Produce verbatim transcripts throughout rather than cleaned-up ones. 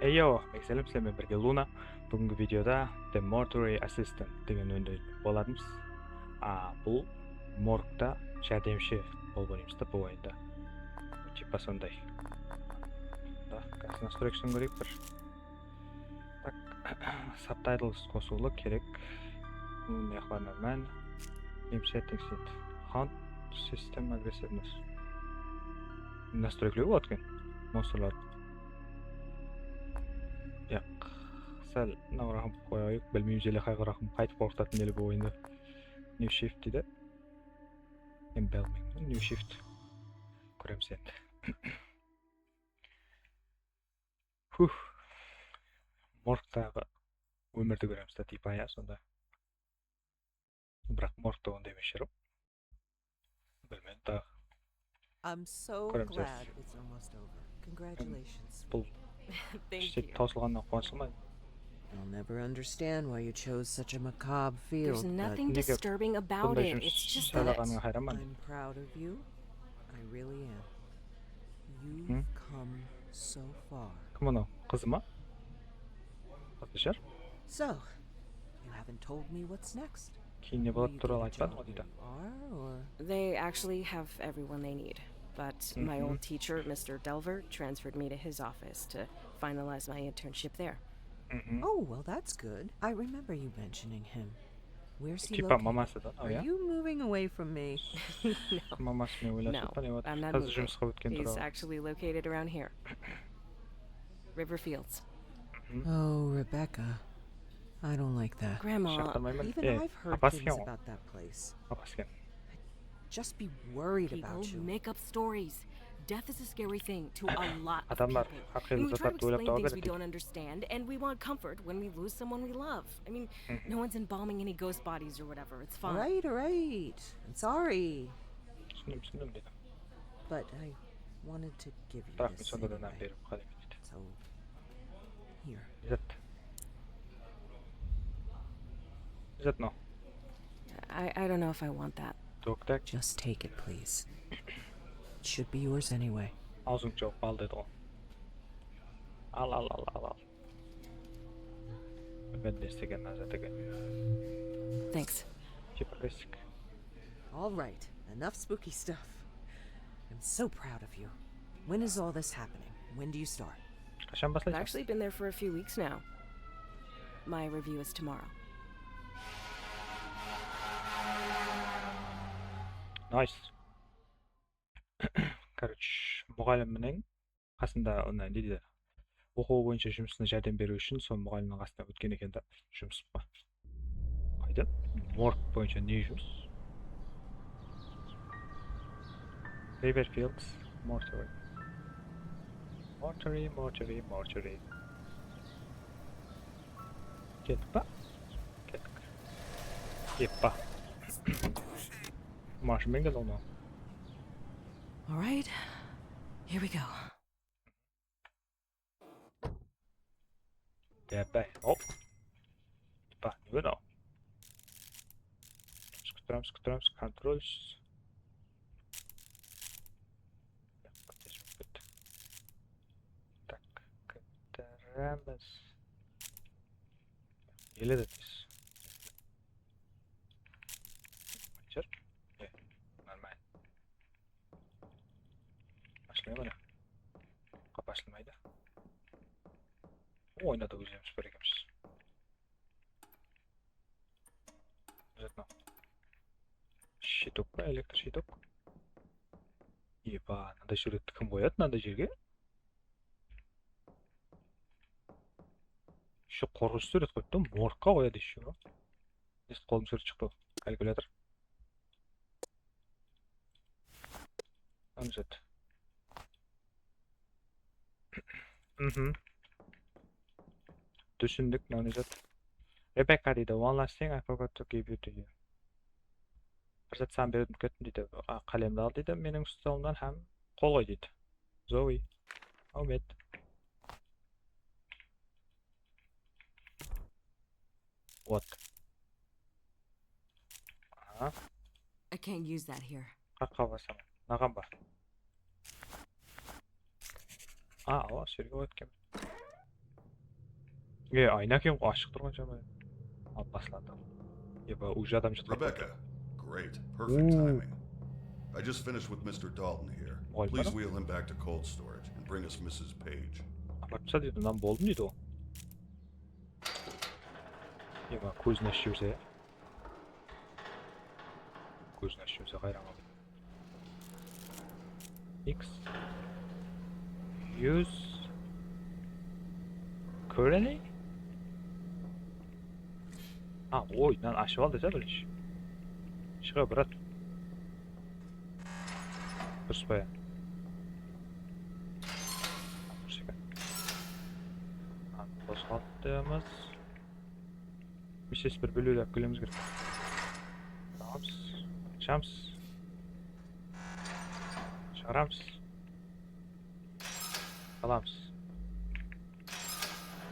Eyo, Mekselem, sizler menen birge Luna. Búgingi videoda The Mortuary Assistant degen oyındı oynap boladımız. A, bul morgta járdemshi bolıp oynaymız da bul oyında. Tipa sonday. Da, nastroykadan kóreyik bir. Tak, subtitles qosıwlı kerek. Bul ne qılar, normal. Game settings, it. Hunt system aggressiveness. Nastroykalar boladı eken. Monstrlar. Yaq. Sál mınaw raqım qoyayıq. Bilmeymiz ele qayǵı raqım qaytıp qorqıtatın ele bu oyında. New shift deydi. Men bilmeymen. New shift. Kóremiz endi. Huh. Morgtaǵı ómirdi kóremiz da, tipa, ya, sonda. Biraq morgta onday emes jer. Bilmem, taǵı. I'm so glad it's almost over. Congratulations. Bul ishte tawsılǵanına quwanıshlıman. I'll never understand why you chose such a macabre field. There's nothing disturbing about it. It's just that I'm proud of you. I really am. You've come so far. Kim mınaw? Qızı ma? Qızı shar. So, you haven't told me what's next. Keyin ne boladı tuwralı aytpadıń ǵoy, deydi. They actually have everyone they need, but my old teacher, Mister Delver, transferred me to his office to finalize my internship there. Oh, well, that's good. I remember you mentioning him. Where's he located? Tipa maması da, o ya. Are you moving away from me? Maması menen oylasıp pa ne? No, I'm not moving. He's actually located around here. Riverfields. Oh, Rebecca. I don't like that. Grandma, even I've heard things about that place. Just be worried about you. People make up stories. Death is a scary thing to a lot of people. And we try to explain things we don't understand, and we want comfort when we lose someone we love. I mean, no one's embalming any ghost bodies or whatever. It's fine. All right, all right. I'm sorry. But I wanted to give you this anyway. So, here. I, I don't know if I want that. Just take it, please. It should be yours anyway. Awzıńdı jawıp al, dedi ǵoy. Al, al, al, al, al. Bilmedi ne istegen, ne zat eken. Thanks. Depressik. All right, enough spooky stuff. I'm so proud of you. When is all this happening? When do you start? Qashan baslaysań? I've actually been there for a few weeks now. My review is tomorrow. Nice. Короче, muǵallim menen qasında onday ne deydi, oqıwı boyınsha jumısına járdem beriw ushın sol muǵallimniń qasına ótken eken da, jumıs pa? Qayda? Morg boyınsha ne jumıs? Riverfields, mortuary. Mortuary, mortuary, mortuary. Kettik pa? Kettik. Eppa. Mashın menen keldi onı. All right, here we go. Debay, hop. Eppa, ne mınaw? Kútemiz, kútemiz, kontrolsız. Tak, kútemiz. Ele de tez. Júr. E, normal. Ashılmay ma? Qapı ashılmaydı. Oynadı ózlerimiz bir ekemiz. Обязательно. Щиток pa, elektr щиток? Eba, mınanday súwretti kim qoyadı mınanday jerge? Еще qorqınıshlı súwret qoyıptı, morgqa qoyadı еще. Nesi qolım súwret shıqtı, kalkulyator. Mınaw ne zat. Mhm. Túsindik, mınaw ne zat. Rebecca deydi, one last thing I forgot to give you to you. Bir zat saǵan berip kettim deydi. A, qálemdi al deydi, meniń stolımnan hám qol qoy deydi. Zoe. Áwmet. Вот. Aha. I can't use that here. Qaqqa basaman. Mınaǵan ba? A, awa, shu jerge qoyıp keldim. E, ayna eken ǵoy, ashıq turǵan jaman. Al, basladı. Eba, уже adam jatqan. Rebecca, great. Perfect timing. I just finished with Mister Dalton here. Please wheel him back to cold storage and bring us Missus Page. Aparıp tasa deydi, mınan boldım deydi ol. Eba, kózin ashıp jiberse. Kózin ashıp jiberse, hayran qaldım. X. Use currently? Ha, oy, mınanı ashıp al dese birinshi. Shıǵa, brat. Durıs pa ya? Durıs eken. Ha, qozǵaltımız. Misses bir bilewdi alıp kelemiz kerek. Alamız. Ashamız. Shıǵaramız. Alamız.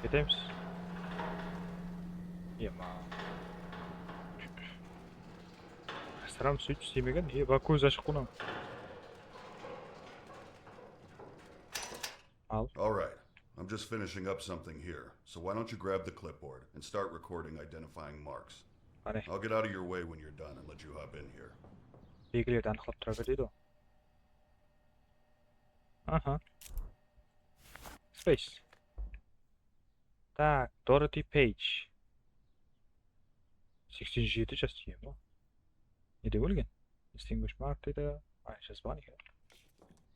Ketemiz. Ema. Asıramız, sóytip islemegen. Eba, kózi ashıq bunıń. Al. All right. I'm just finishing up something here, so why don't you grab the clipboard and start recording identifying marks? Qáne. I'll get out of your way when you're done and let you hop in here. Belgilerdi anıqlap tura ber deydi ǵoy. Aha. Space. Tak, Dorothy Page. Seksen jeti jas eken ǵoy. Nede ólgen? Distinguish mark deydi. Ay, jazbaǵan eken.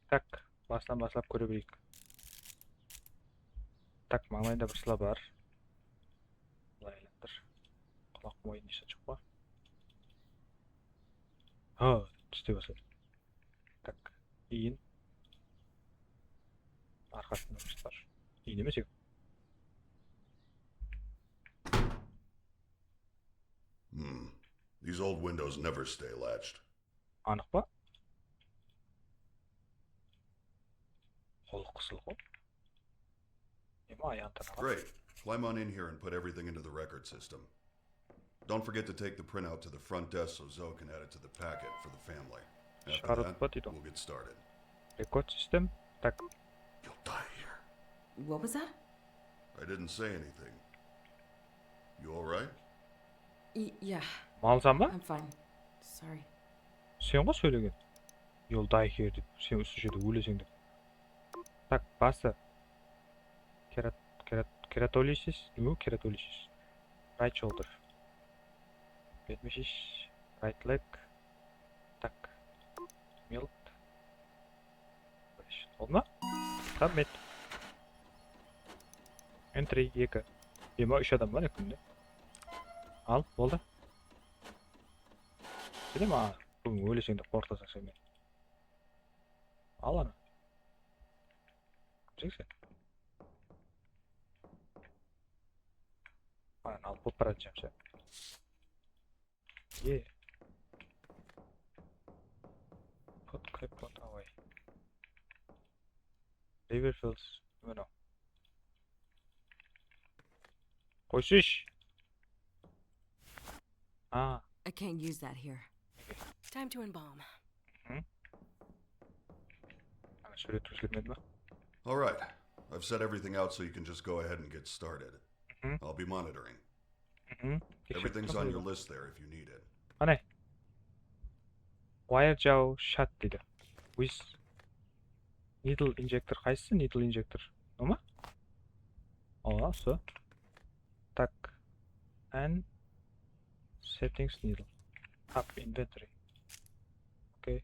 Tak, basınan baslap kóre bereyik. Tak, mańlayında bir sıla bar. Bılay aylandır. Qulaq moyın eshitip shıqpa. Ha, tiste basladı. Tak, iyin. Arqasında bir sıla bar. Iyin emes eken. Hmm. These old windows never stay latched. Anıq pa? Qol qısılǵan. Ema, ayantanaǵan. Great. Climb on in here and put everything into the record system. Don't forget to take the printout to the front desk so Zoe can add it to the packet for the family. After that, we'll get started. Record system. Tak. You'll die here. What was that? I didn't say anything. You all right? Y-, yeah. Malsan ba? I'm fine. Sorry. Sen ǵoy sóylegen. You'll die here dep, sen usı jerde óleseń dep. Tak, bası. Kerat-, kerat-, keratolysis, nima keratolysis? Right shoulder. Betmeshish, right leg. Tak. Melt. Boldı ma? Submit. Entry eki. Ema, úsh adam bar ekinde. Al, boldı. Jete ma? Búgin óleseń dep qorqıtasań sen meni. Al anı. Jeksen. Ananı alıp bolıp baratacağım sen. Yeah. Put clipboard away. River Falls, bueno. Qoysısh. A. I can't use that here. Time to embalm. Ana, súwret ózgermedi ma? All right. I've set everything out so you can just go ahead and get started. I'll be monitoring. Everything's on your list there if you need it. Qáne. Wire jaw shut deydi. With needle injector qaysısı? Needle injector. Mına ma? Awa, usı. Tak. And settings needle. Tab inventory. Okey.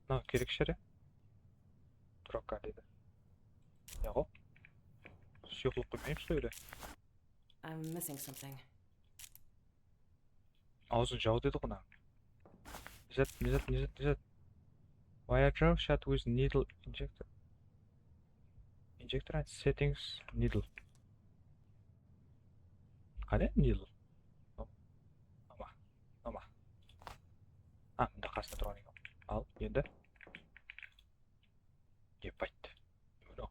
Mına kerek share. Troka deydi. Yaǵo. Suyıqlıq qoymaymız ǵoy ele. I'm missing something. Awzın jaw dedi ǵo mına. Ne zat, ne zat, ne zat, ne zat? Wire jaw shut with needle injector. Injector and settings needle. Qáne needle? Ama, ama. A, mında qasında turǵan eken. Al, endi. Epayt. Mına.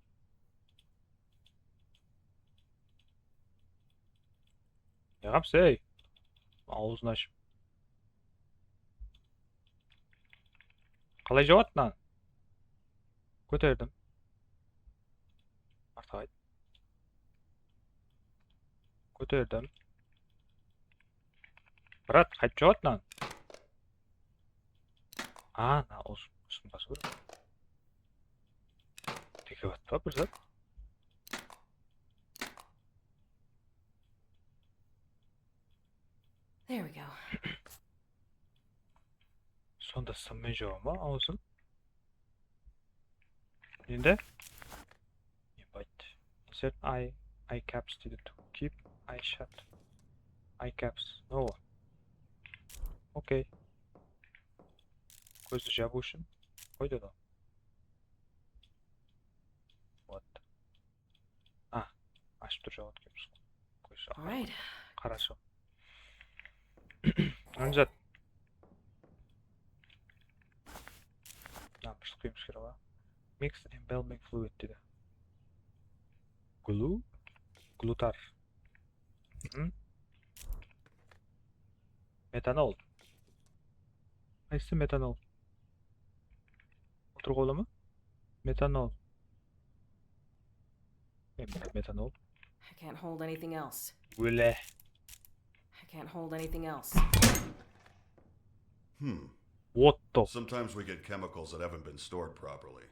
Ne qılamız, ey? Awzın ashıp. Qalay jawadı mınan? Kóterdim. Artqa qayt. Kóterdim. Brat, qaytıp joǵat mınan. A, na, us-, usın basıw kerek. Teke battı ma bir zat? There we go. Sonda sınmay joǵa ma awzın? Endi? Ебать. Insert eye, eye caps deydi. To keep eye shut. Eye caps. No. Okey. Kózdi jabıw ushın. Qoy dedi. Вот. A, ashıp tur, jawap kelip. Qoysa. All right. Qarasın. Hamzat. Mına bir sıyımız kerek ba? Mix and balsamic fluid dedi. Glue? Glutar. Hı? Metanol. Qaysı metanol? Otur qolımı. Metanol. Em, metanol. I can't hold anything else. Óle. I can't hold anything else. Hmm. What the? Sometimes we get chemicals that haven't been stored properly,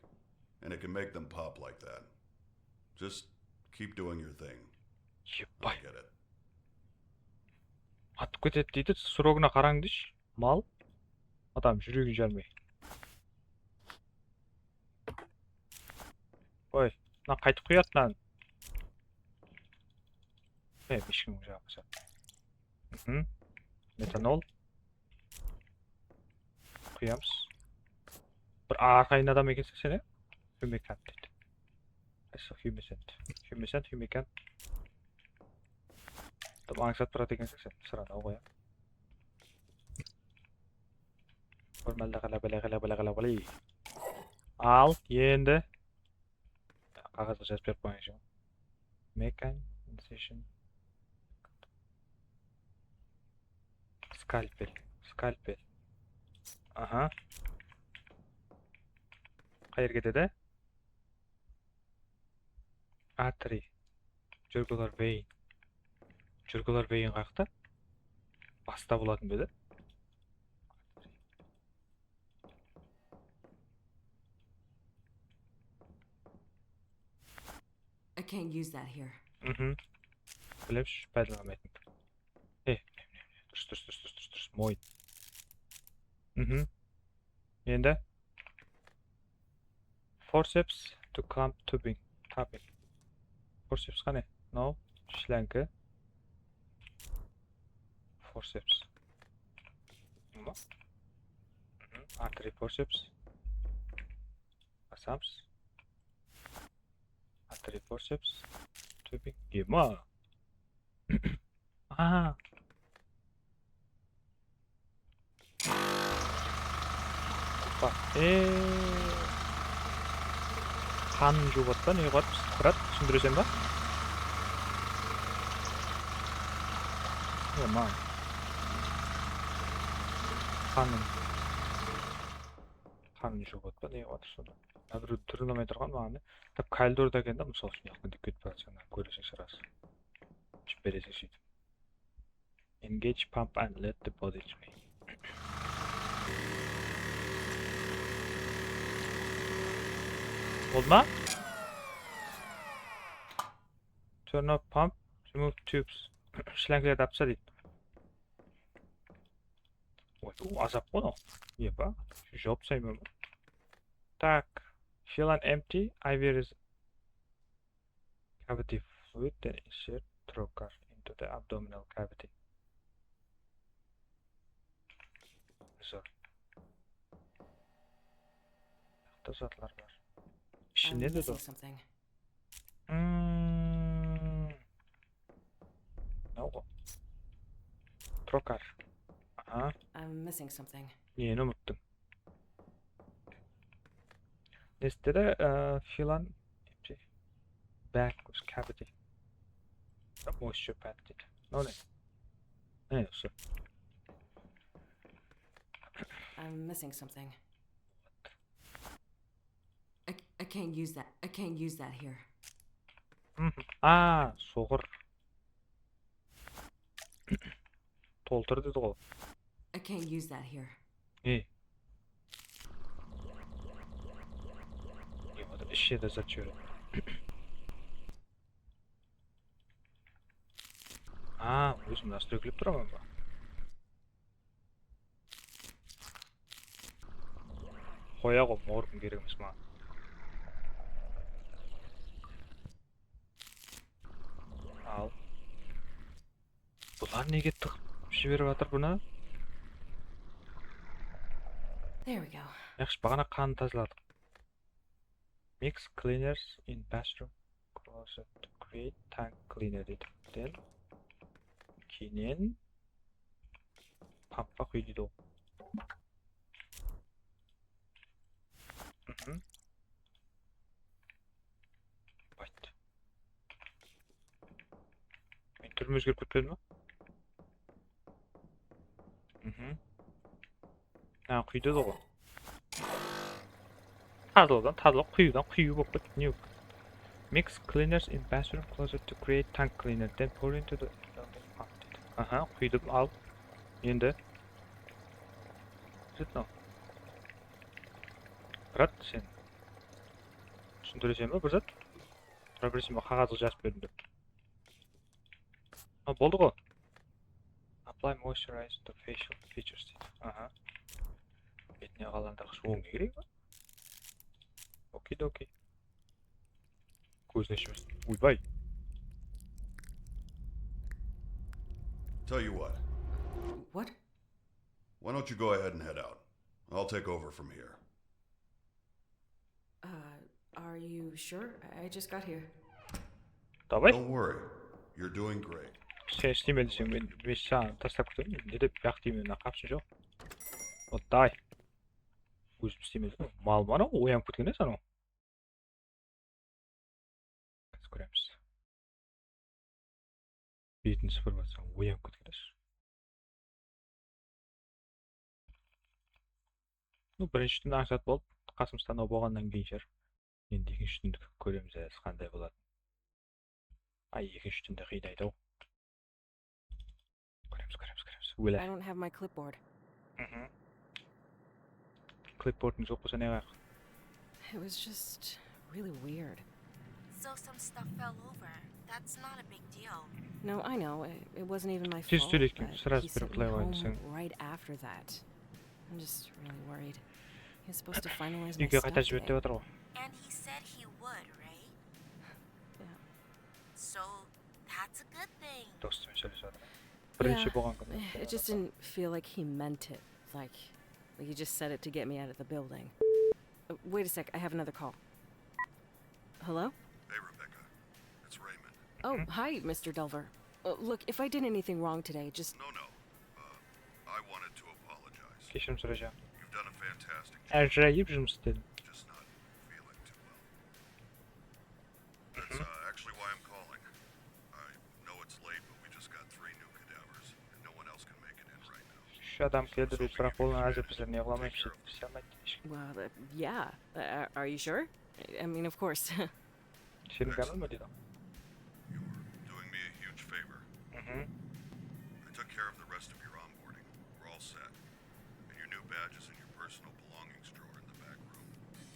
and it can make them pop like that. Just keep doing your thing. I'll get it. Atıp ketedi deydi, srogına qarań deyshi, mal. Adam júregin jarmay. Qoy, mına qaytıp quyadı mınan. E, eshkim jaǵı. Mhm. Metanol. Quyamız. Bir arqayın adam ekenseń sen, e? Humecant deydi. Qaysı humecant? Humecant, humecant. Dım ańsat turadı ekenseń sen. Sırada qoya. Formalda qala bala, qala bala, qala bala. Al, endi. Qaǵazǵa jazıp berip qoyıńshı. Mechanization. Skalpel, skalpel. Aha. Qayerge dedi? Artery. Jugular vein. Jugular vein qayaqta? Basta bolatın ba edi? I can't use that here. Mhm. Bilemiz, paydalanmaytın. E, durıs, durıs, durıs, durıs, durıs, durıs, moyın. Mhm. Endi? Forceps to clamp tubing, tapping. Forceps qáne? No, shlyanka. Forceps. Mı? Mhm. Artery forceps. Basamız. Artery forceps. Tubing. Ema. Aha. Hoppa. Eee. Qanın juwıp atpa, ne qıladı, brat, túsindireseń ba? Ema. Qanın. Qanın juwıp atpa, ne qıladı sonda? Mına bir túrin almay turǵan maǵan. Tap koridorda eken da, mısal ushın, yaqında ketip baratsań, kóreseń sırası. Jip bereseń sóytip. Engage pump and let the body drain. Boldı ma? Turn off pump, remove tubes. Shlyankalardı alıp tasla deydi. Oy, bu azap ǵoy mınaw. Epa, juwıp taslayman. Tak. Fill and empty I V cavity fluid, then insert trocar into the abdominal cavity. Zor. Mınaqta zatlar bar. Ishinde de zor. Hmm. Ne o? Trocar. Aha. I'm missing something. Neni umıttıń? Nesti de, e, fill and empty bag cavity. Moisture pad deydi. Mınaw ne? Mine usı. I'm missing something. I, I can't use that. I can't use that here. Mhm. A, soqır. Holter dedi ǵo. I can't use that here. Ne? Ne boldı? Ish jerde zat jiberedi. A, ózim nastroykalap turaman ba? Qoya ǵo, morgım kerek emes maǵan. Al. Bular nege tıǵıp jiberip atır bunı? There we go. Yaqshı, baǵana qanın tazaladıq. Mix cleaners in bathroom closet to create tank cleaner deydi. Then keyin pumpqa quy deydi ǵo. Mhm. Bayt. Men túrim ózgerip ketpedim ba? Mhm. Ha, quydı da ǵo. Tazaladan, tazalap, quyıwdan, quyıw bolıp ketdi. Ne? Mix cleaners in bathroom closet to create tank cleaner, then pour into the... Aha, quydım, al. Endi. Zıtno. Brat, sen túsindireseń be bir zat? Tura berseń be, qaǵazǵa jazıp berdim dep. Ha, boldı ǵo. Apply moisturizer to facial features deydi. Aha. Betine qalandı qısh oń ne kerek pa? Okey, okey. Kózine shımas. Uybay. Tell you what, What? Why don't you go ahead and head out? I'll take over from here. Uh, are you sure? I just got here. Davay. Don't worry. You're doing great. Sen islemeli deseń, men, men saǵan taslap ketemen. Ne dep buyaq deymen, mına qapsın joq. Davay. Ózim islemeli. Mal ma anaw, oyanıp ketken edi anaw. Házir kóremiz. Betin sıpırıp atsań, oyanıp ketken edi. Nu, birinshi túnde ańsat bolıp, qasımızda anaw bolǵannan keyin shıǵar. Endi ekinshi túndi kóremiz, házir qanday boladı. Ay, ekinshi túnde qıynaydı-aw. Kóremiz, kóremiz, kóremiz. Óle. I don't have my clipboard. Mhm. Clipboardımız joq bolsa ne qılayıq? It was just really weird. So some stuff fell over. That's not a big deal. No, I know. It, it wasn't even my Tez fault. sóylesken, But sırası he bir sent me play home oynasań. Right after that. I'm just really worried. He was supposed to finalize my Úyge stuff qayta jiberip dep today. atır ǵo. And he said he would, right? Yeah. So that's a good thing. Dostımen sóylesip atır. Birinshi Yeah, bolǵan kúni. it just didn't feel like he meant it. Like, like he just said it to get me out of the building. Uh, wait a sec, I have another call. Hello? Hey, Rebecca. It's Raymond. Oh, hi, Mister Delver. Uh, look, if I did anything wrong today, just... No, no. Uh, I wanted to apologize. Keshirim sorayjaq. You've done a fantastic job. Ájireyip jumıs istedim. Just not feeling too well. That's uh, actually why I'm calling. I know it's late, but we just got three new cadavers, and no one else can make it in right now. Úsh adam keldi dep, biraq ol házir bizler ne qıla almaymız, jete almaydı eshkim. Well, uh, yeah. Uh, are you sure? I mean, of course. Seniń gápiń be deydi. You're doing me a huge favor. Mhm. I took care of the rest of your onboarding. We're all set. And your new badges in your personal belongings drawer in the back room.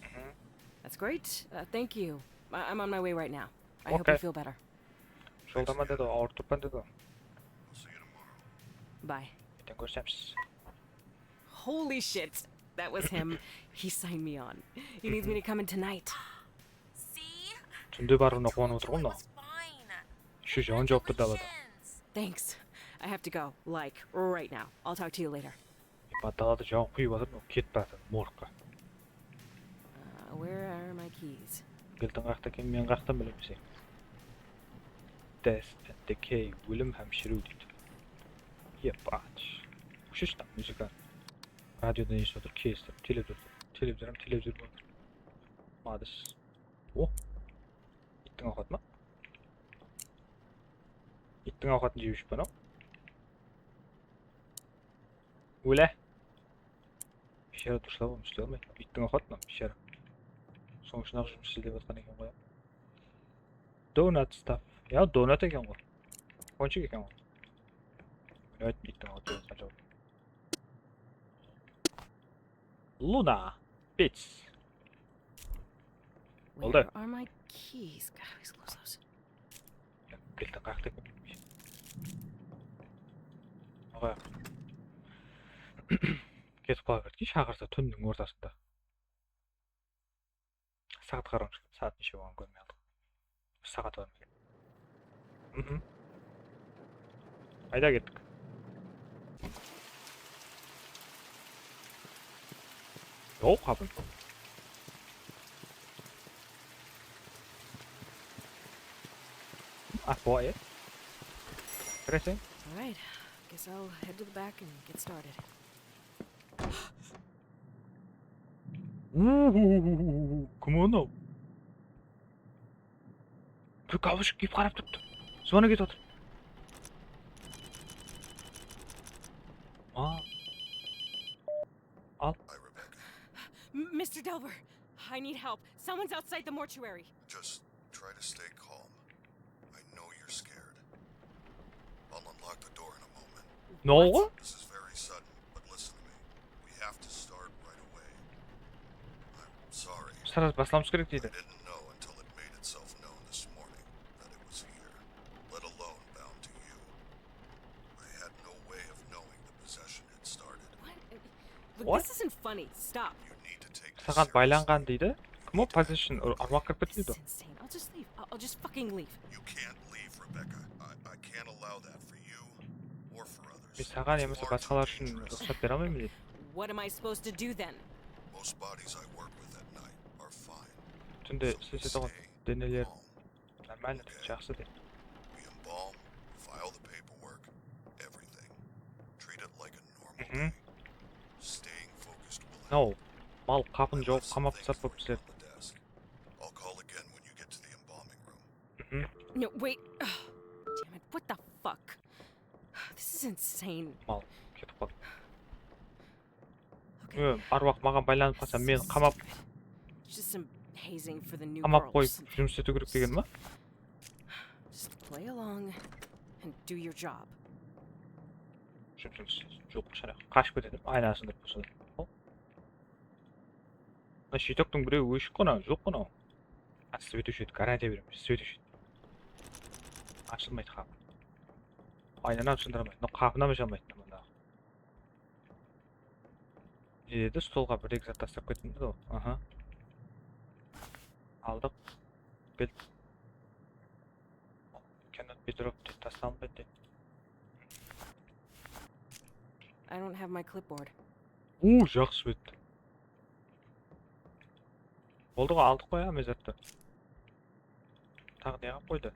Mhm. That's great. Uh, thank you. I- I'm on my way right now. I hope you Okay. Feel better. Joldaman dedi ǵo, awırıp turıppan dedi ǵo. We'll see you tomorrow. Bye. Erteń kórisemiz. Holy shit. That was him. He signed me on. He needs me to come in tonight. See? Túnde barıwına quwanıp otır ǵo mınaw. It was fine. Úshi jawın jawıp tur dalada. Congratulations. Thanks. I have to go. Like, right now. I'll talk to you later. Epa, dalada jawın quyıp atır, mınaw ketip baratır, morgqa. Uh, where are my keys? Gildiń qayaqta ekenin men qayaqtan bilemen sen? Death and Decay, ólim hám shiriw deydi. Ебать. Óshirshi tam muzıkanı. Radiodan esitip otır, kelistiriw, televizor, televizor hám televizor boldı. Madis. O. Ittiń awqatı ma? Ittiń awqatın jep júrip pa anaw? Óle. Biyshara durıslap ishley almaydı. Ittiń awqatı mınaw, biyshara. Sonıń ushın-aq jumıs izlep atqan eken ǵoy. Donut stuff. Ya, donut eken ǵoy. Ponchik eken ǵoy. Ne ayttım, iyttiń adı, qanshalik. Luna, Pits. Boldı. Where are my keys? God, I always lose those. Keldi, qayaqta eken? Aǵa. Ketip qala berdi, shaqırsa túnniń ortasında. Saat qaramız, saat neshe bolǵanın kórmey aldıq. Bir saat bar. Mhm. Qayda kettik? Yoq, qapın. Ah, boy. Kirese? All right. Guess I'll head to the back and get started. Uhuhuhuhu. Kim onı? Bir gavshıq kiyip qarap turıptı. Sonı ketip atır. Aa. Al. Hi, Rebecca. M-, Mister Delver, I need help. Someone's outside the mortuary. Just try to stay calm. I know you're scared. I'll unlock the door in a moment. Ne oldu? This is very sudden, but listen to me. We have to start right away. I'm sorry. Sırası baslamamız kerek deydi. I didn't know until it made itself known this morning that it was here, let alone bound to you. I had no way of knowing the possession had started. What? Look, this isn't funny. Stop. You need to take this seriously. Saǵan baylanǵan deydi. Kim o? Possession, ur-, urmaq kirip ketpeydi. This is insane. I'll just leave. I'll, I'll just fucking leave. You can't leave, Rebecca. I, I can't allow that for you or for others. Men saǵan yamasa basqalar ushın ruxsat bere almayman deydi. What am I supposed to do then? Most bodies I work with at night are fine. Túnde islesedi ǵoy deneler. Нормально, jaqsı de. We embalm, file the paperwork, everything. Treat it like a normal day. Staying focused will help. No, mal qapın jawıp qamap taslap qoyıp isledi. I'll call again when you get to the embalming room. No, wait. Damn it, what the fuck? This is insane. Mal ketip qaldı. Ö, arwaq maǵan baylanıp qalsa, meni qamap, qamap qoyıp, jumıs etiw kerek degen ba? Just play along and do your job. Jumıs, joq, qashıp ketedi. Aylanasın dep bolsa. Mına щитокtıń birewi óshik qana, joq qana. A, svet óshedi, garantiya beremen, svet óshedi. Ashılmaydı qapı. Aylanıp sındırmaydı. Mına qapını da aja almaydı mında. Ne dedi? Stolǵa bir-eki zat taslap kettim dedi ǵoy. Aha. Aldıq. Kel. Cannot be dropped dep taslanbaydı. I don't have my clipboard. Uuu, jaqsı bet. Boldı ǵoy, aldıq ǵoy, ya, men zattı. Taǵı ne qılıp qoydı?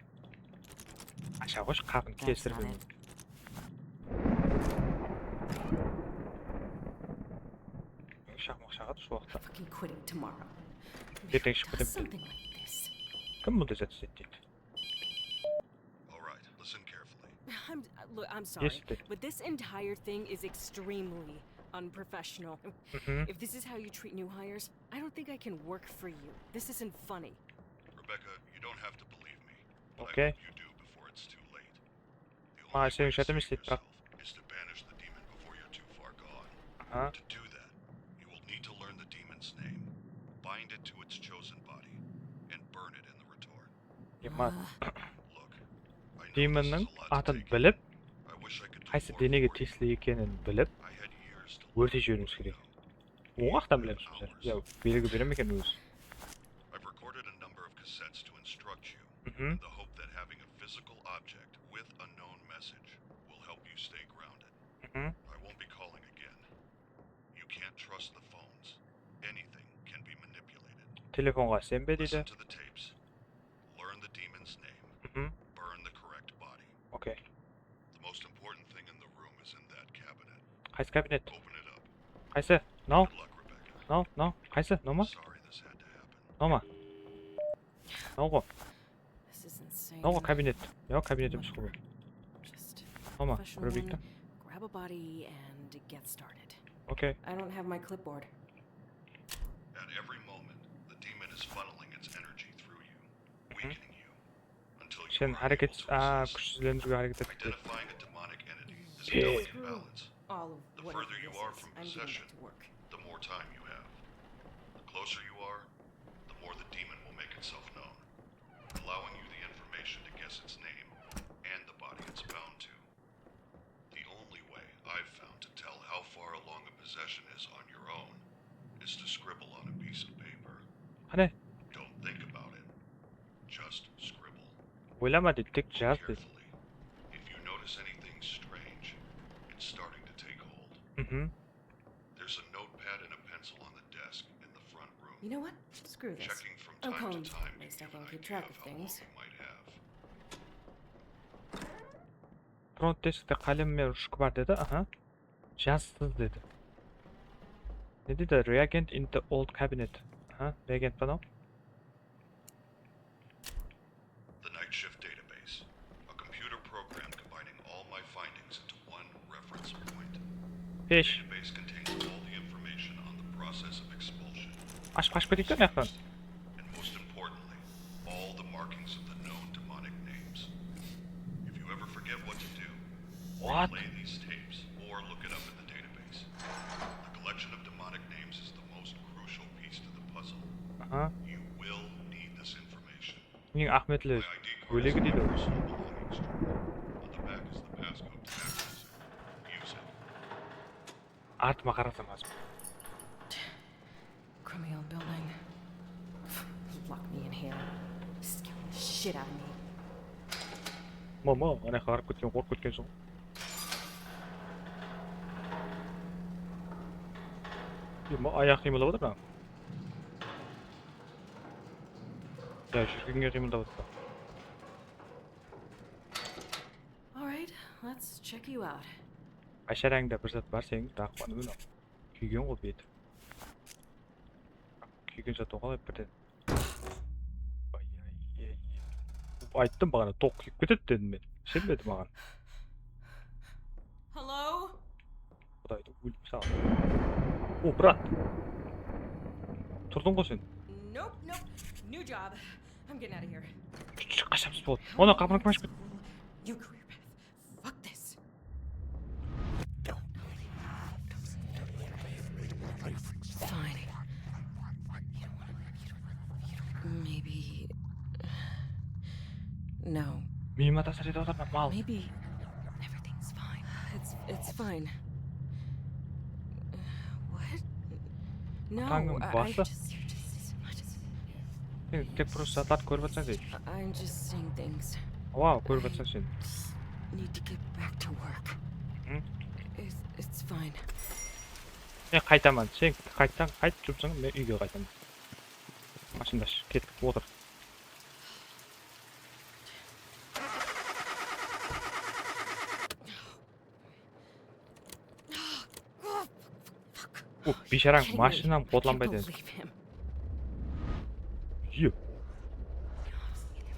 Asha qoysh, qapın kestirip. Shaqmaq shaǵadı usı waqıtta. Erteń shıǵıp ketemen deydi. Kim bunday zat isleydi deydi. All right, listen carefully. I'm, look, I'm sorry, but this entire thing is extremely unprofessional. If this is how you treat new hires, I don't think I can work for you. This isn't funny. Rebecca, you don't have to believe me, but I hope you do before it's too late. The only way to save yourself is to banish the demon before you're too far gone. To do that, you will need to learn the demon's name, bind it to its chosen body, and burn it in the retort. Demonıń atın bilip, qaysı denege tiyisli ekenin bilip, órtep jiberiwimiz kerek. Oǵan waqıttan bilemiz bizler. Ya, belgi berem eken ózi. I've recorded a number of cassettes to instruct you, in the hope that having a physical object with a known message will help you stay grounded. I won't be calling again. You can't trust the phones. Anything can be manipulated. Telefonǵa isenbe deydi. Listen to the tapes. Learn the demon's name. Burn the correct body. Okey. The most important thing in the room is in that cabinet. Qaysı kabinet? Open it up. Qaysı? Mınaw? Good luck, Rebecca. Mınaw, mınaw. Qaysı? Mınaw ma? Sorry this had to happen. Mınaw ma? Mınaw ǵo. This is insane. Mınaw ǵo kabinet. Ya, kabinet emes ǵo bul. Just mınaw ma? Professional kóre bileyik ta. One, grab a body and get started. Okey. I don't have my clipboard. At every moment, the demon is funneling its energy through you, weakening you, until you are unable to resist. Sen háreket, aa, kúshsizlendiriwge háreket et. Identifying a demonic entity is a delicate balance. All of The further you are from possession, the more time you have. The closer you are, the more the demon will make itself known, allowing you the information to guess its name and the body it's bound to. The only way I've found to tell how far along a possession is on your own is to scribble on a piece of paper. Qáne? Don't think about it. Just scribble. Oylama deydi, tek jaz deydi. Carefully. If you notice anything strange, it's starting to take hold. Mhm. There's a notepad and a pencil on the desk in the front room. You know what? Screw this. Checking from time to time can give an idea of how long you might have. Front deskte qálem menen ruchka bar dedi, aha. Jazsız dedi. Ne dedi? Reagent in the old cabinet. Aha, reagent pa mınaw? The Night Shift Database, a computer program combining all my findings into one reference point. Pesh. The database contains all the information on the process of expulsion. Ashıp qashıp keteyik te mıyaqtan. And most importantly, all the markings of the known demonic names. If you ever forget what to do, replay these tapes or look it up in the database. The collection of demonic names is the most crucial piece to the puzzle. Aha. You will need this information. Eń áhmiyetli bólegi deydi ol. Artıma qarasam házir. Criminal building. Lock me in here. Scare the shit out of me. Mama, ana qarap ketken, qorqıp ketken soń. Ema, ayaǵı qıymıldap atır mınaw. Ya, júrgenge qıymıldap atır. All right, let's check you out. Asharańda bir zat bar seniń, taqıp al, mına. Kúygen ǵoy beti. Kúygen zat oǵan birden. Ay, ay, ay. Ayttım baǵana, toq kúyip ketedi dedim men. Isenbedi maǵan. Hello? Qudaydı ólip saǵan. O, brat. Turdıń ǵoy sen. Nope, nope. New job. I'm getting out of here. Shıq, qashamız boladı. Ona qapını kim ashıp ketti? You career path. Fuck this. Fine. Maybe. No. Miyime tásir etip atır mal. Maybe everything's fine. It's, it's fine. What? No, I, I just, you're just, I just Sen tek просто zatlardı kórip atsań deydi. I'm just seeing things. Awa, kórip atsań sen. Just need to get back to work. Hı? It's, it's fine. Men qaytaman, sen qaytsań, qayt, jumsıńa, men úyge qaytaman. Mashinash, kettik, otır. O, biysharań mashinam qotlanbaydı endi. Yo.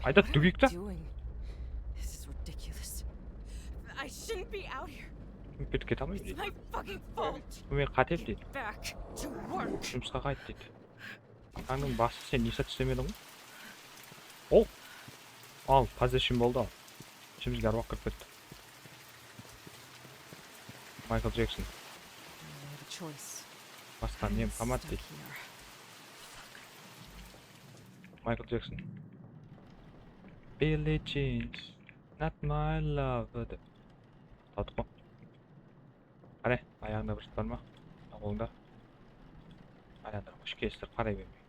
Ayda dúgeyik ta. This is ridiculous. I shouldn't be out here. Ketip kete almaydı. It's my fucking fault. Bu men qátem deydi. Get back to work. Jumısqa qayt deydi. Atańnıń bası, sen ne zat islemediń ǵoy? Ol. Al, possession boldı al. Ishimizge arwaq kirip ketti. Michael Jackson. Basqa nem qamat deydi. Michael Jackson. Billie Jean, not my lover dep. Tawdık ǵoy. Qáne, ayaǵında bir zat bar ma? Qolıńda. Aylandır, ushıp kestirip qaray bermey.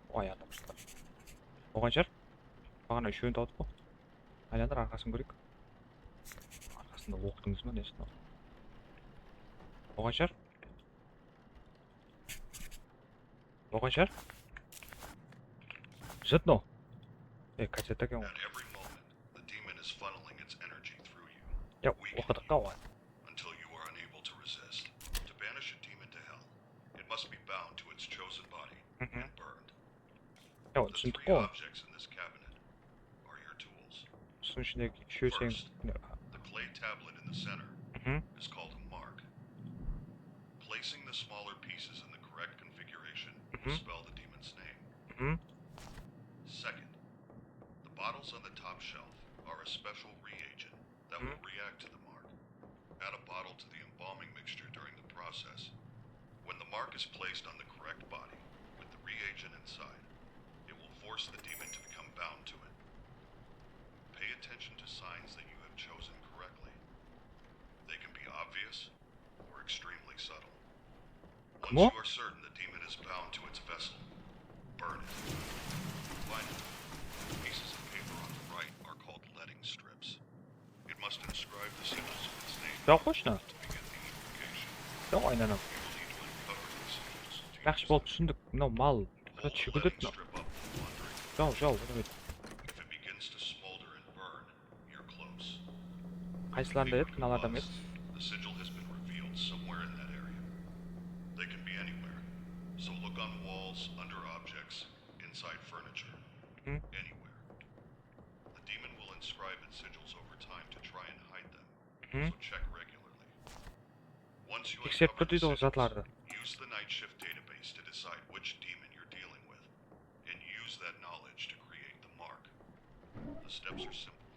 O, aylandır bir zat bar. Oǵan shar. Baǵana úshewin tawdıp ǵoy. Aylandır, arqasın kóreyik. Arqasında oqtıńız ba, nesi mınaw? Oǵan shar. Oǵan shar. Zat mınaw. E, kasseta eken ǵoy. At every moment, the demon is funneling its energy through you. Ya, oqıdıq ǵoy. Until you are unable to resist. To banish a demon to hell, it must be bound to its chosen body and burned. Ya, túsindik ǵoy. The three objects in this cabinet are your tools. Usınıń ishindegi úshew seniń. First, the clay tablet in the center is called a mark. Placing the smaller pieces in the correct configuration will spell the demon's name. Second, the bottles on the top shelf are a special reagent that will react to the mark. Add a bottle to the embalming mixture during the process. When the mark is placed on the correct body, with the reagent inside, it will force the demon to become bound to it. Pay attention to signs that you have chosen correctly. They can be obvious or extremely subtle. Once Kmo? You are certain the demon is bound to its vessel, burn it. Finally, the pieces of paper on the right are called letting strips. It must inscribe the sigils of its name Joq qoyshına. to begin the invocation. Joq, aynanam. You need to uncover the sigils to Yaxshi, boldı, túsindik. Mınaw mal. Qara túshirip ketedi mınaw. Joq, joq, unamaydı. If it begins to smolder and burn, you're close. Qaysılarında edi? Mınalarda emes. The sigil has been revealed somewhere in that area. They can be anywhere, so look on walls, under objects, inside furniture. Anywhere. The demon will inscribe its sigils over time to try and hide them, so check regularly. Once you Tekserip tur deydi ǵoy zatlardı. Use the night shift database to decide which demon you're dealing with, and use that knowledge to create the mark. The steps are simple.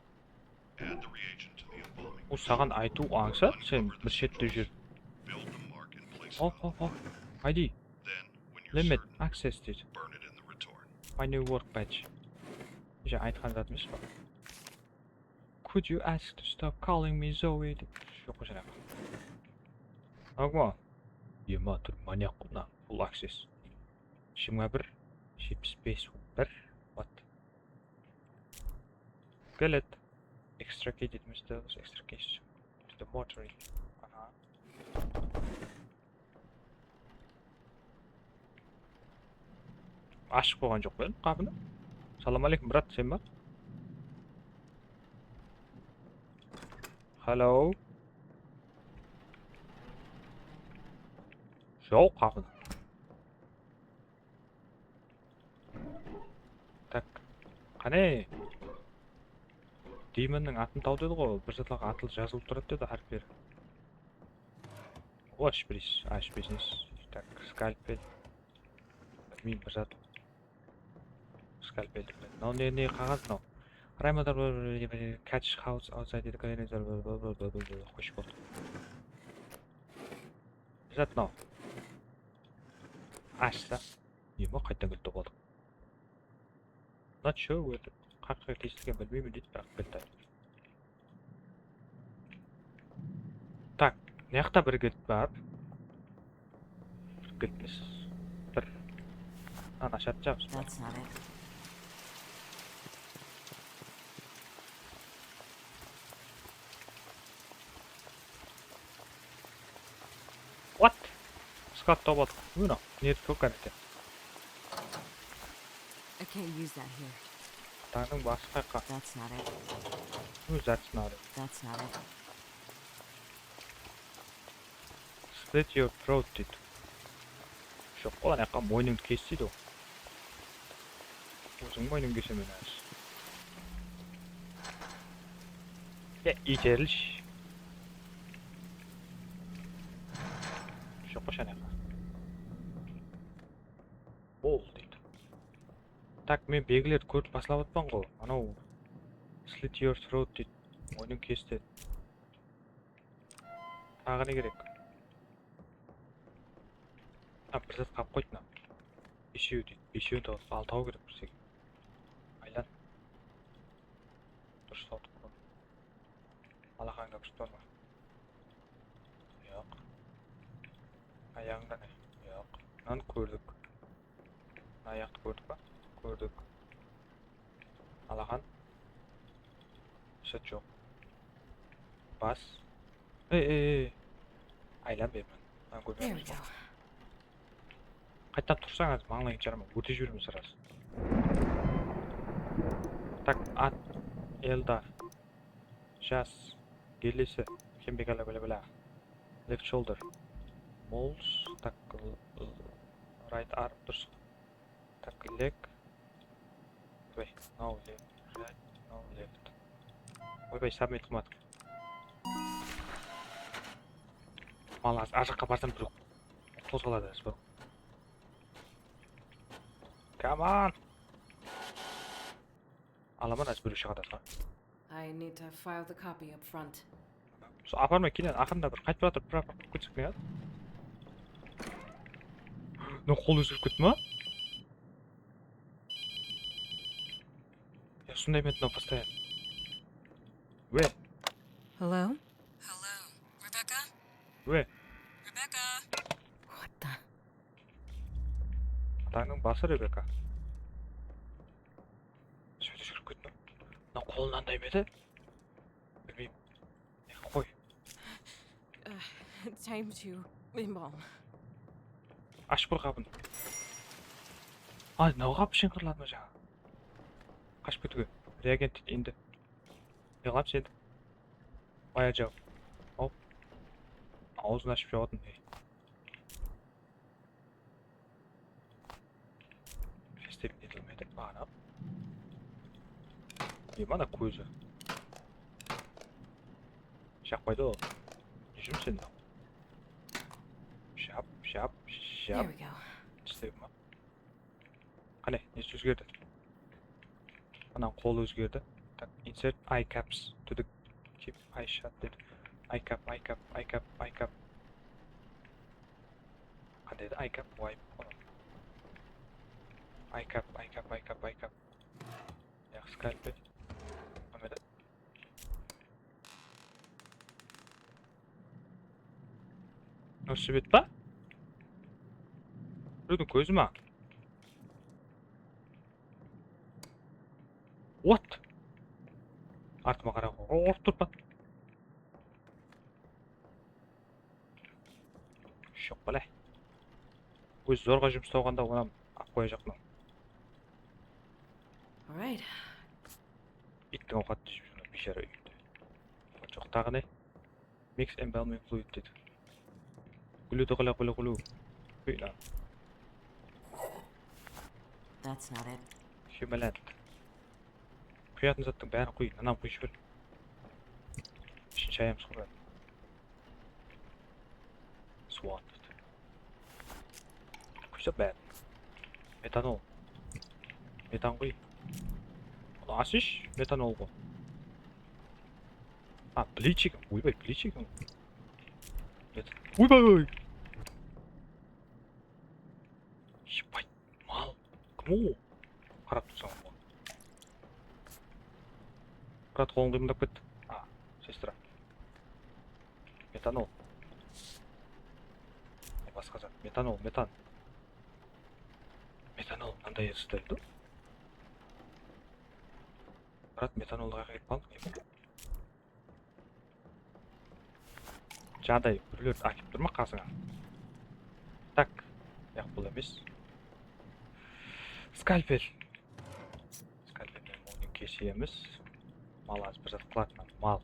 Add the reagent to the embalming. Bul saǵan aytıw ańsat, sen bir shette júr. Build the mark in place Hop, of hop, hop. Haydi. Then, when you're Limit certain, access deydi. Burn it in the return. My new workbench. Bize aytqan zatımız ba? Could you ask to stop calling me Zoe? Dep. Joq, oshana. Agma. Ema, tur, manyak qo mına. Full access. Jigirma bir, jetpis bes, bir. What? Get it. Extricate it, mister. Extricate to the mortuary. Aha. Ashıp qoyǵan joq pa edim qapını? Salam aleykum, brat, sen ba? Hello. Joq qapını. Tak. Qáne? Demonnıń atın taw dedi ǵoy, bir zatlarǵa atıl jazılıp turadı dedi háripleri. Osh, bilis, ash, biznes. Tak, skalpel. Bilmeymen, bir zat. Skalpel. Mınaw ne, ne qaǵaz mınaw? Raymadar, catch house outside the cleaning, xosh boldı. Bir zat mınaw. Ashsa. Ema, qayttan kelip topalıq. Not sure where the qaqqa tiyisli ekenin bilmeymen deydi, biraq keldi. Tak, mına jaqta bir gilt bar. Bir gilt emes. Bir. Mınanı ashatjamız. That's not it. What? Sklad tawıp atır. Mına, nerge kókkan eken. I can't use that here. Atańnıń bası qayaqqa? That's not it. Who, that's not it. That's not it. Slit your throat deydi. Joq, ol anaqqa moynıńdı kes deydi ol. Óziń moynıń kesemen házir. Ya, iyterlish. Joq, qosh anaqqa. Bol deydi. Tak, men belgilerdi kórip baslap atpan ǵoy. Anaw slit your throat deydi. Moynıń kes dedi. Taǵı ne kerek? Ha, bir zat qalıp qoydı mına. Beshew deydi. Beshewin tawıp, altı kerek bizge. Aylan. Durıs tawdıq. Alaxan gápirip bar ma? Joq. Ayaǵıńda ne? Joq. Mınanı kórdik. Mına ayaqtı kórdik pa? Kórdik. Alaxan. Shıt joq. Bas. Ey, ey, ey. Aylan bermen. Mınanı kórmey. There we go. Qayttan tursań, házir mańlayıńdı jaraman, órtep jibermen sırası. Tak, at, Eldar, jas, gellesi, kembegala, bla, bla. Left shoulder, moles, tak, l-, l-, right arm, durıs. Tak, leg. Oybay, now left, right, now left. Oybay, submit qılmadıq. Mal, ar jaqqa barsam bir qozǵaladı, bro. Come on. Alaman, házir birew shıǵadı. I need to file the copy up front. Sol aparmay kelen aqırında bir qaytıp baratır, bir aparıp ketsek ne? Mına qol ózgerip ketti ma? Ya, sonday men mına постоянно. Ve. Hello? Hello, Rebecca? Ve. Rebecca? What the? Atańnıń bası Rebecca. Sóytip júgirip ketti. Mına qolın anday edi. Bilmeymen. Qoy. Uh, time to embalm. Ash bir qapın. Ay, mınaw qapı shıńqırladı ma jańa? Qashıp ketiwge. Reagent deydi endi. Ne qılamız endi? Maya jaw. Hop. Awzın ashıp jawatın. Ey. Festival etilmedi, ana. Ne mana kózi? Jaqpaydı ol. Ne júrmisen? Jap, jap, jap. There we go. Isleydi ma? Qáne, nesi ózgerdi? Ana qol ózgerdi. Tak, insert eye caps to the keep eye shut dedi. Eye cap, eye cap, eye cap, eye cap. Qanday edi? Eye cap, wipe. Eye cap, eye cap, eye cap, eye cap. Yaq, skalpel. Qanday edi? Usı bet pa? Birewdiń kózi ma? What? Artıma qara, urıp turıp pa? Joq, bala. Ózi zorǵa jumıs tawǵanda onı alıp qoyajaqpan. All right. Ittiń awqatı dep júr, biyshara úyinde. Joq, taǵı ne? Mix embalming fluid dedi. Gúledi qala qula qulu. Quyın. That's not it. Humaland. Quyatın zattıń bárin quy, mınanı quyıp jiber. Ishin shayamız qurǵan. Suwat. Quysa bárin. Metanol. Metan quy. Bunı asısh, metanol ǵo. A, bleach eken. Oybay, bleach eken. Met-, oybay! Ебать, mal. Kim o? Qarap tursań ǵo. Brat, qolıń qıymıldap ketti. A, sestra. Metanol. Ay, basqa zat. Metanol, metan. Metanol mınanday edi. Brat, metanoldı qayaqqa ketip qaldıń? Jaday, birewlerdi ákep turma qasıńa. Tak, yaq, bul emes. Skalpel. Skalpel menen onı kesemiz. Mal az bir zat qıladı, mal.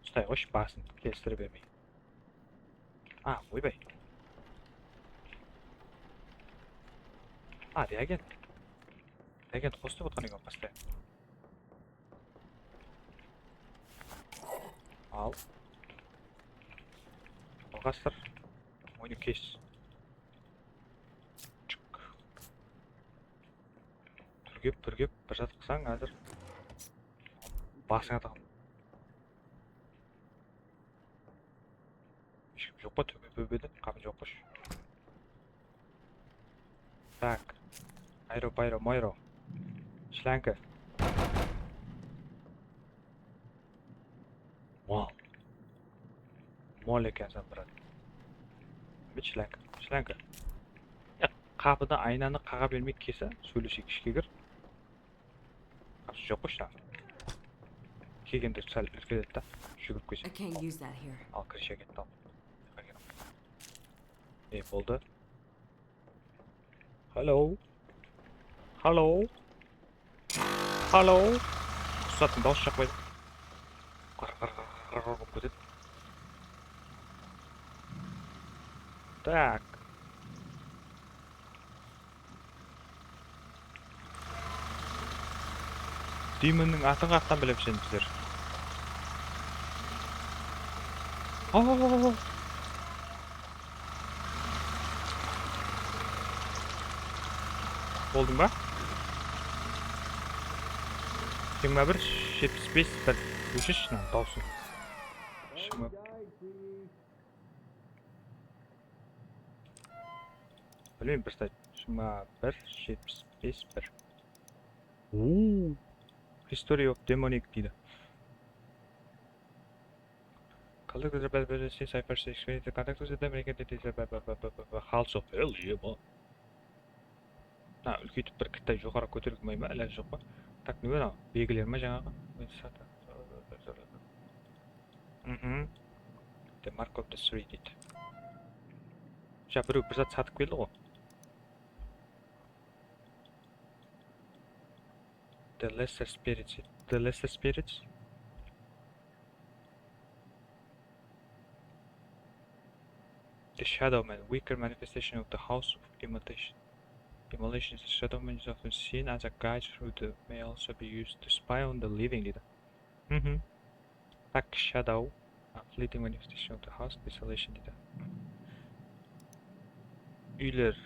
Ustay qoyshı, basın kelistire bermey. A, oybay. A, reagent. Reagent qos dep otqan eken basqa. Al. Alǵastır. Oyını kes. Çık. Púrgep, púrgep, bir zat qılsań házir. Basıńa taǵam. Hesh kim joq pa, tóbe-póbede? Qapın joq qosh. Так. Ayro, payro, moyro. Shlánka. Mol. Mol ekensań, brat. Bit shlánka, shlánka. Ya, qapıda aynanı qaǵa bermey kese, sóyleseyik, ishke kir. Qapısı joq qoy shınaǵı. Kelgende sál irkeledi da, júgirip kelseń. I can't use that here. Al, kirishe ketti al. Ey, boldı. Hello. Hello. Hello. Qusatın dawıs shaqpaydı. Qır, qır, qır, qır, qır bolıp ketedi. Так. Demonıń atın qaqtan bilemiz endi bizler. Aw, aw, aw, aw. Boldıń ba? Jigirma bir, jetpis bes, bir. Óshirshi mınanı dawısın. Bilmeymen, bir sayt. Jigirma bir, jetpis bes, bir. Oo. History of Demonic deydi. Contact with the Cypher experience, contact with the Demonic entity, House of Hell, ema. Ha, úlkeytip bir kitta joqarı kóteriw bolmay ma, ilajı joq pa? Tak, ne mınaw? Belgiler ma jańaǵı? Mhm. The Mark of the Three deydi. Ja, birew bir zat satıp keldi ǵo. The Lesser Spirits. The Lesser Spirits? The Shadow Man, weaker manifestation of the House of Immolation. Immolation. The Shadow Man is often seen as a guide through the, may also be used to spy on the living deydi. Mhm. Tak, Shadow, a fleeting manifestation of the House, Desolation deydi. Úyler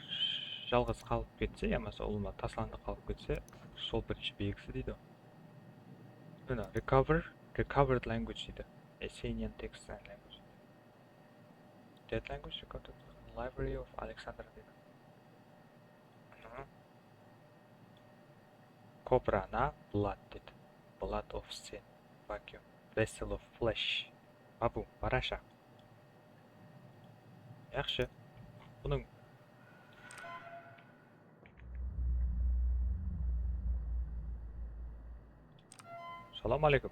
jalǵız qalıp ketse, yamasa ulıwma taslandı qalıp ketse, sol birinshi belgisi deydi. Mına, recover, recovered language deydi. Athenian text and language. Dead language recorded in Library of Alexandria deydi. Mhm. Cobra na blood dedi. Blood of sin. Vacuum. Vessel of flesh. Babu, barasha. Yaqshı. Bunıń. Salam aleykum.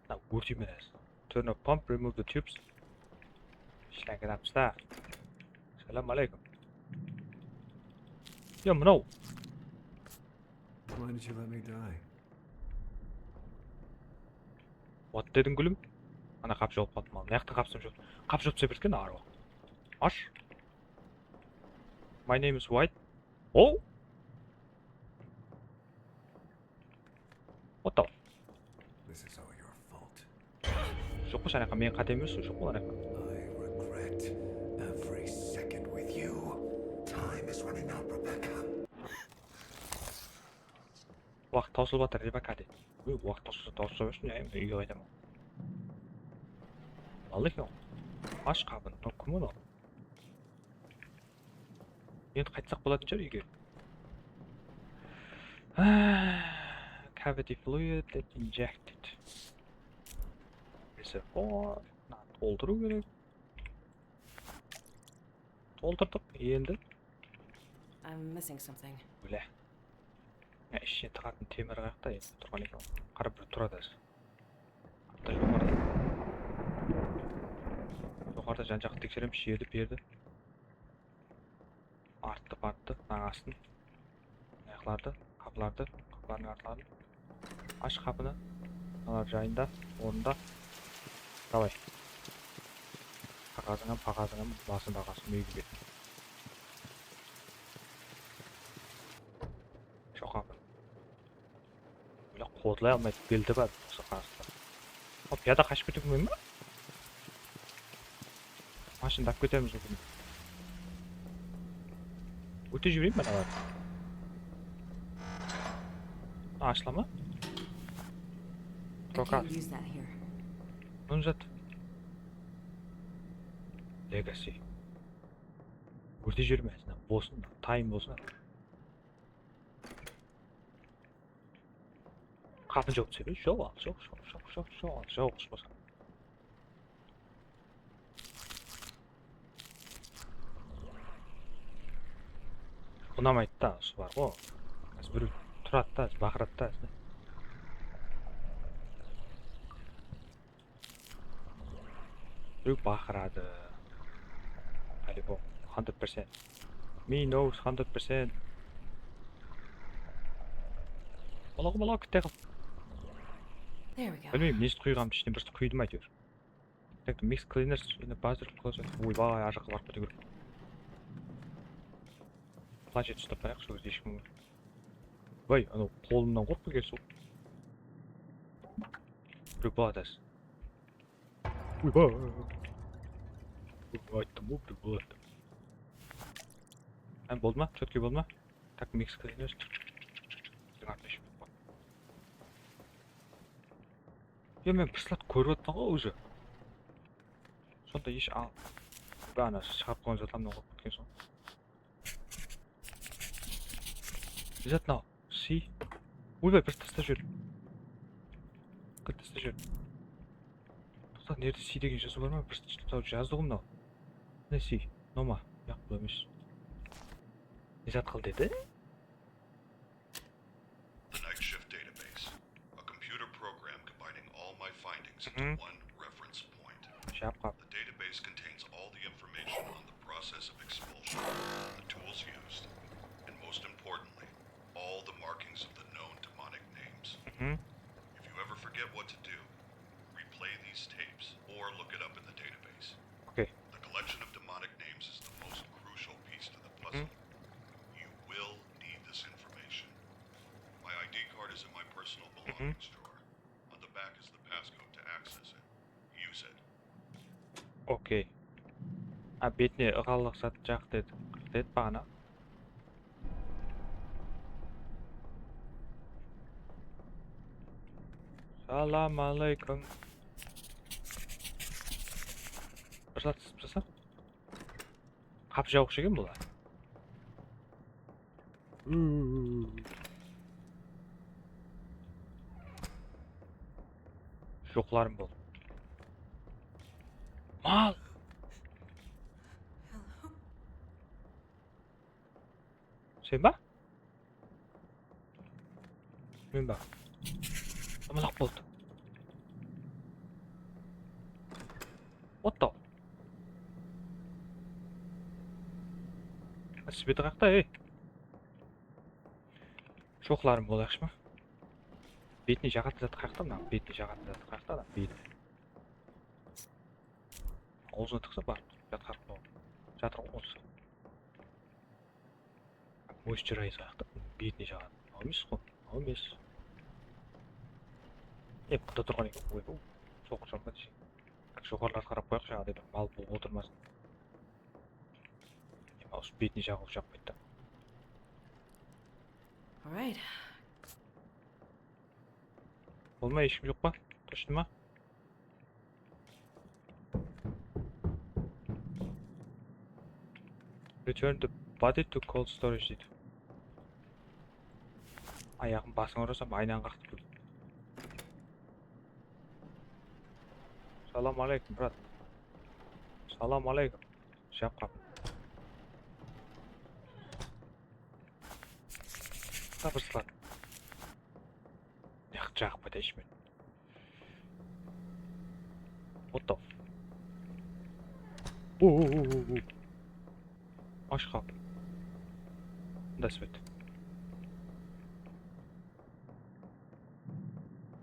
Mına, órteymen házir. Turn off pump, remove the tubes. Ishlangan apsta. Salam aleykum. Yo, mınaw. Why did you let me die? What dediń, gúlim? Ana, qap jawıp qaldım. Mına jaqta qapsam joq. Qap jawıp sebetken arı. Ash. My name is White. Oh. What the? This is all your fault. Joq pa, anaqqa meniń qátem emes, joq pa anaqqa? I regret every second with you. Time is running out, Rebecca. Waqıt tawsılıp atır, Rebecca, deydi. Ey, waqıt tawsılsa, tawsıla bersin, ya, men úyge qaytaman. Aldı eken. Ash qapını. Mınaw kim mınaw? Endi qaytsaq bolatın shıǵar úyge. Cavity fluid injected. Reservoir. Mına, toltırıw kerek. Toltırdıq endi. I'm missing something. Bile. Ya, ishine tıǵatın temir qayaqta endi turǵan eken. Qara, bir turadı házir. Joqarıda. Joqarıda jan-jaqtı tekseremiz, jerdi, perdi. Arttı, arttı, mınań astın. Ayaqlardı, qapılardı, qapılardıń artların. Ash qapını. Mınalar jayında, ornında. Davay. Qaǵazıń hám, paǵazıń hám, basında qaǵazıń, úyge ket. Shoq qapı. Mine, qodılay almaydı, beldi bar, usı qarasılar. Al, piyada qashıp kete bermey ma? Mashindı alıp ketemiz búgin. Ótip jibereyin be, mınalardı? Ashıla ma? Proka. Bunı uzat. Legacy. Ótip jibermey, bosın, tayın bolsın. Qapın jawıp túsedi. Jawıp al, jawıp, jawıp, jawıp, jawıp al, jawıp al, jawıp al. Unamaydı da, usı bar ǵo. Házir birew turadı da, házir baqıradı da, házir. Birew baqıradı. По-любому, hundred percent. Me knows hundred percent. Balaǵı, balaǵı, kitte qıl. There we go. Bilmeymen, ne zat quyǵanımdı ishine, bir zat quydım, áytewir. Так, mix cleaners in the bathroom closet. Oybay, ar jaqqa barıp ketiw kerek. Planshet uslap barayıq, sol jerde eshkim. Vay, anaw qolımnan qorqpay keldi sol. Birew baladı házir. Oybay. Ayttım ǵoy, birew baladı. Hám boldı ma? Chotkiy boldı ma? Так, mix cleaners. Jigirma bes minut boldı. Ya, men bir slat kórip atpan ǵoy, уже. Sonda esh al. Ana shıǵarıp qoyǵan zatlarımnan qurıp ketken soń. Ne zat mınaw? Si. Oybay, bir tastap jiber. Bir tastap jiber. Toqta, nerde si degen jazıw bar ma? Bir tastap jazdı ǵoy mınaw. Ne si? Noma? Yaq, bul emes. Ne zat qıl dedi? The Night Shift Database, a computer program combining all my findings into one reference point. Shapqa. The database contains all the information on the process of expulsion, the tools used, and most importantly, all the markings of the known demonic names. If you ever forget what to do, replay these tapes or look it up in the database. Okay. The collection of demonic names is the most crucial piece to the puzzle. You will need this information. My I D card is in my personal belongings drawer. On the back is the passcode to access it. Use it. Okey. A, betine ıǵallıq zat jaq dedi. Dedi baǵana. Salam aleykum. Bir zat sızıp tursa. Qap jawıq eken bular. Joqlarım bol. Mal! Sen ba? Men ba? Amalaq boldı. What the? Sveti qayaqta, ey? Joqlarım bolayıqshı ma? Betine jaǵatın zat qayaqta mınaw? Betine jaǵatın zat qayaqta da? Beti. Awzına tıqsa bar. Jatqarıp qoydı. Jatır ǵoy onısı. Moisturize qayaqta? Betine jaǵadı. Aw emes ǵoy. Aw emes. E, bunda turǵan eken. Oy, bu. Soqırsań ba deseń. Joqarılardı qarap qoyaq, jańaǵıday bir mal bolıp otırmasın. Em, usı betine jaǵıp jaqpaydı da. All right. Bolmay, hesh kim joq pa? Точно ma? Return the body to cold storage deydi. Ayaǵın basıńa urasam, aynanı qaqtı kórdim. Salam aleykum, brat. Salam aleykum. Shapqam. Sabırsızlan. Yaq, jaǵıp keteyinshi men. What the f-, o, o, o, o, o. Ashqa. До свет.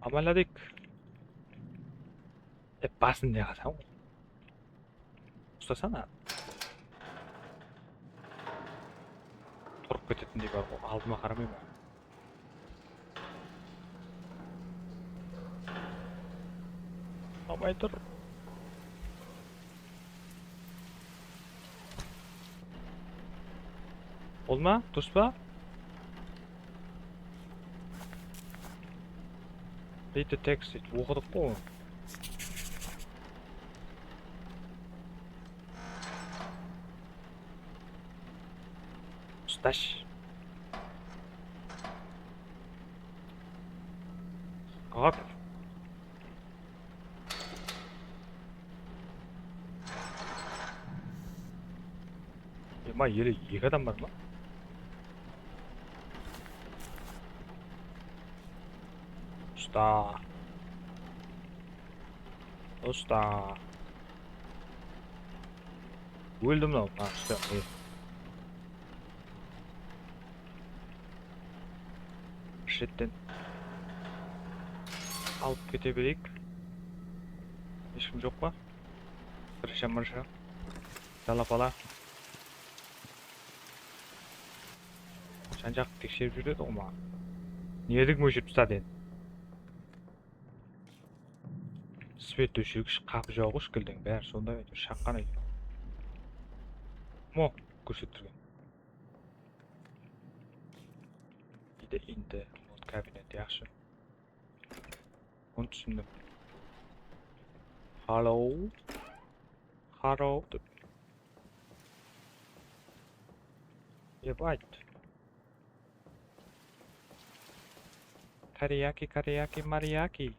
Amaladek. E, basın ne qılsań? Ustasana. Turıp ketetindey bar ǵoy, aldıma qaramayman. Qamay tur. Ol ma? Durıs pa? Read the text deydi. Oqıdıq ǵoy onı. Ustash. Hop. Ema, ele eki adam bar ma? Usta. Usta. Óldi mınaw. Ha, usta. Ey. Bir shetten alıp kete bereyik. Hesh kim joq pa? Birsha-mirsha. Jala-pala. Jan-jaqtı tekserip júredi ǵo maǵan. Nerdik óshirip tasladı endi. Svet óshirgish, qapı jawǵısh, gildiń bári sonday, áytewir shaqqan eken. Mo, kórsettirgen. Indi, indi, вот, kabinet yaqshı. Onı túsindim. Hello. Hello. Dep. Ep ayt. Teriyaki, teriyaki, mariyaki.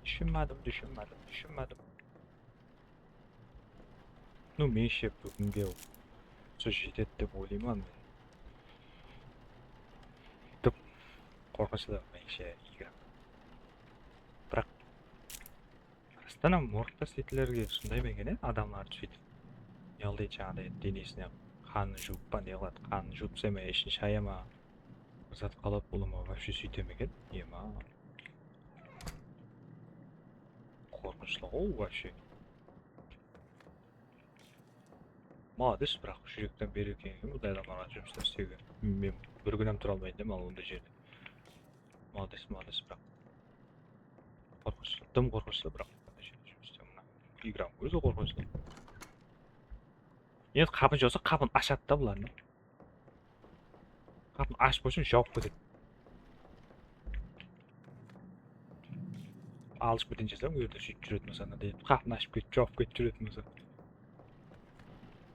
Túsinbedim, túsinbedim, túsinbedim. Ну, menshe búginge usı jetedi dep oylayman men. Dıp qorqınıshlı menshe igra. Biraq rastan hám orta sitlerge usınday ma eken, e, adamlardı sóytip, ne qılaydı, jańaday denesine qanın juwıp pa, ne qıladı, qanın juwıp tase ma, ishin shaya ma, bir zat qaladı, ulıwma, вообще sóyte ma eken, ema. Qorqınıshlı ǵoy, вообще. Malades, biraq, júrekten berer eken bunday adamlarǵa jumıslar islewge. Men bir kún hám tura almayın da, al, onday jerde. Malades, malades, biraq. Qorqınıshlı, dım qorqınıshlı, biraq. Bunday jerde jumıs islewge, mına. Igranıń ózi qorqınıshlı. Endi qapın jawsa, qapın ashadı da bular, ne? Qapın ashıp qoysa, jawıp ketedi. Alışıp keteyin dese, ol jerde sóytip júretin bolsa, deydi. Qapın ashıp ketip, jawıp ketip júretin bolsa.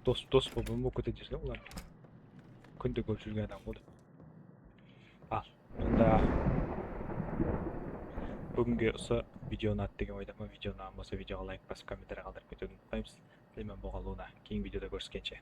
Dos, dos bolıp, bolıp ketedi dese, olar. Kúnde kórip júrgen adam ǵoy. Al, onda búginge usı video unadı degen oydaman. Video unaǵan bolsa, videoǵa layk basıp, kommentariya qaldırıp ketiwdi umıtpaymız. Bilemen, bolǵan luwına. Keyingi videoda kóriskenshe.